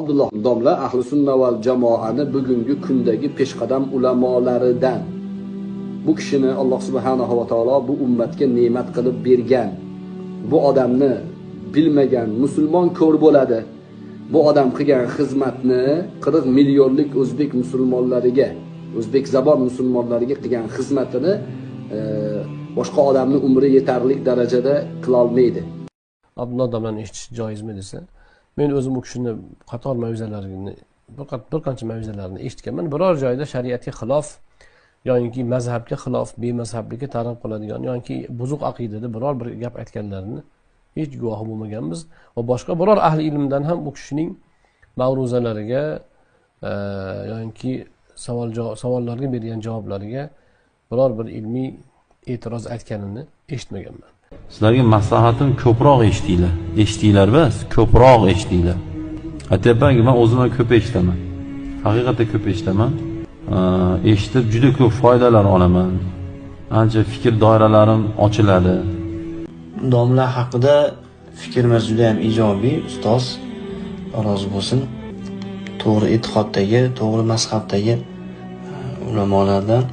Abdulloh domla ahli sunna val jamoani bugungi kundagi peshqadam ulamolaridan. Bu kishini Alloh subhanahu va taolo bu ummatga ne'mat qilib bergan. Bu odamni bilmagan musulmon ko'r bo'ladi. Bu odam qilgan xizmatni 40 millionlik o'zbek musulmonlariga, o'zbek zabon musulmonlariga qilgan xizmatini boshqa odamni umri yetarli darajada qila olmaydi. Abdulloh domlani eshitish joizmi desa, men o'zim u kishini qator mavzalarini, bir qancha mavzalarini eshitganman. Biror joyda shariatga xilof yoki mazhabga xilof, bemazhablikka targ'ib qiladigan yoki buzuq aqidada biror bir gap aytganlarini hech guvohi bo'lmaganmiz va boshqa biror ahli ilmdan ham u kishining ma'ruzalariga yoki savollarga bergan javoblariga biror bir ilmiy e'tiroz aytganini eshitmaganman. Sizlarga maslahatim, ko'proq eshitinglar. Eshitinglar bas, ko'proq eshitinglar. Aytyapmanki, men o'zim ham ko'p eshitaman. Haqiqatda ko'p eshitaman. Eshitib juda ko'p foydalar olaman. Ancha fikr doiralarim ochiladi. Domla haqida fikrimiz juda ham ijobiy, ustoz rozi bo'lsin. To'g'ri e'tiqoddagi, to'g'ri mazhabdagi ulamolardan.